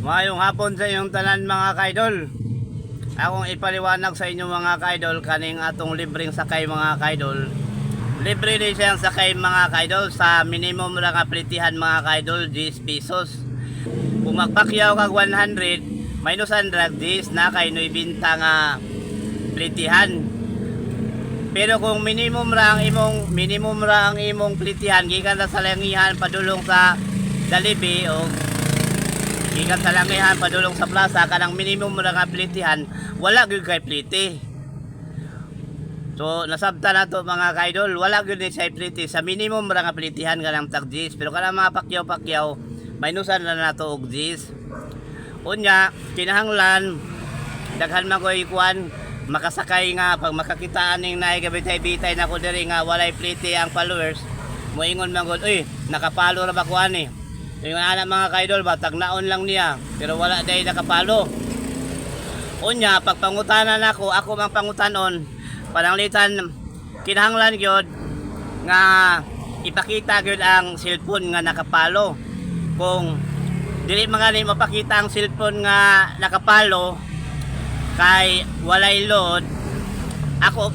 Maayong hapon sa inyong tanan, mga kaidol. Akong ipaliwanag sa inyo, mga kaidol, kaning atong libreng sakay, mga kaidol. Libre din siyang sakay, mga kaidol, sa minimum ra nga plitihan, mga kaidol, 10 pesos. Kung magpakyaw kag 100, minus 100 10 na kay 90 nga plitihan. Pero kung minimum ra ang imong plitihan gikan sa Salangihan padulong sa Jollibee o gikan sa Langihan padulong sa plaza, kanang minimum ra nga plitihan, wala gyud kay pliti. So nasabtan nato, mga kaidol, wala gyud ni siya pliti sa minimum ra nga plitihan, kanang tag 10, pero kanang mga pakyaw-pakyaw, minusan na nato og 10. Unya, kinahanglan daghan man ko'y kuan makasakay nga pag makakita aning naay gabitay-bitay na ko diri nga walay pliti ang followers, moingon man gud, "Uy, nakapalo ra ba ko ani?" Ingon ana, mga kaidol ba, tagnaon lang niya pero wala day nakapalo. Unya, pag pangutanan ako, ako mang pangutanon, pananglitan kinahanglan gyud nga ipakita gyud ang cellphone nga nakapalo. Kung dili man gani mapakita ang cellphone nga nakapalo kay walay load, ako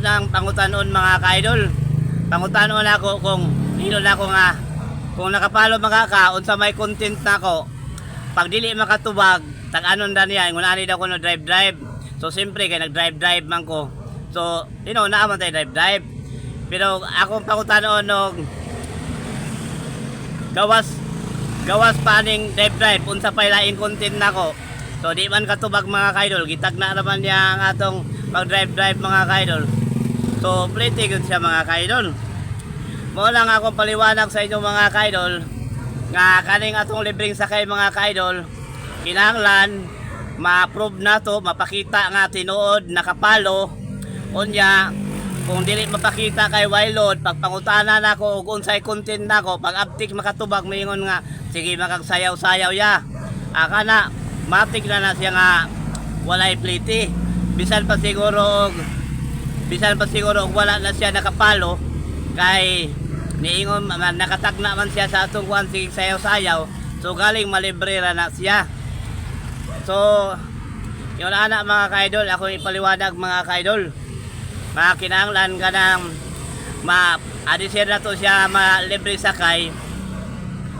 nang pangutanon, mga kaidol. Pangutanon ako kung hino na ako nga kung nakapalo mga ka, unsa may content nako. Pag dili makatubag, tag-anon ra niya, ingon ani daw ko no, drive drive. So siyempre kay nag drive drive man ko. So, naa man tay drive drive. Pero akong pangutanon og gawas gawas pa aning drive drive, unsa pay laing content nako? So di man katubag, mga kaidol, gitagna naman niya ang atong pag drive drive, mga kaidol. So pretty good siya, mga kaidol. Mo lang akong paliwanag sa inyo, mga kaidol, nga kaning atong libreng sakay, mga kaidol, kinahanglan ma-prove nato, mapakita nga tinuod nakapalo. Unya kung dili mapakita kay way load, pag pangutana nako og unsay content nako, pag abtik makatubag, moingon nga sige makagsayaw-sayaw ya. Aka na matik na na siya nga walay pliti. Bisan pa siguro og wala na siya nakapalo kay niingon man, nakatagna man siya sa atong kuan, sige sayaw-sayaw, so galing malibre ra na siya. So yun ana, mga kaidol, ako ipaliwanag, mga kaidol, mga kinahanglan ka ng ma adisir na to siya ma libre sakay,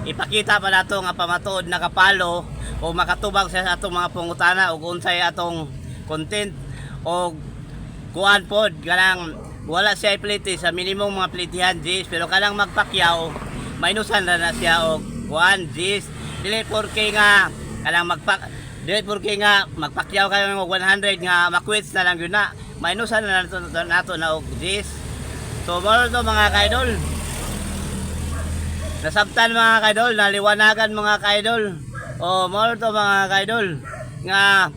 ipakita pa nato nga pamatuod nakapalo o makatubag siya sa atong mga pangutana o unsay atong content o kuan pod, kanang wala siya ipliti sa minimum mga plitihan 10, pero kanang magpakyaw, minusan na na siya og kuan 10. Dili porke nga magpakyaw kayo ng 100 nga makwits na lang yun na, minusan na nato na og 10. So mao to, mga kaidol. Nasabtan, mga kaidol, naliwanagan, mga kaidol. O mao to, mga kaidol, nga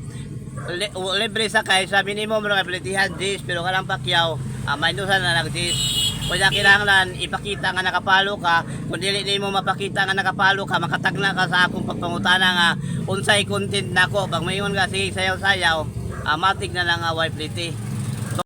libre sakay sa minimum nga plitihan 10, pero kanang pakyaw, minusan na nag 10. Kaya kinahanglan ipakita nga nakapalo ka. Kung dili nimo mapakita nga nakapalo ka, makatagna ka sa akong pagpangutana nga unsay content nako. Pag mayon ka sige sayaw-sayaw, matik na lang nga way pliti.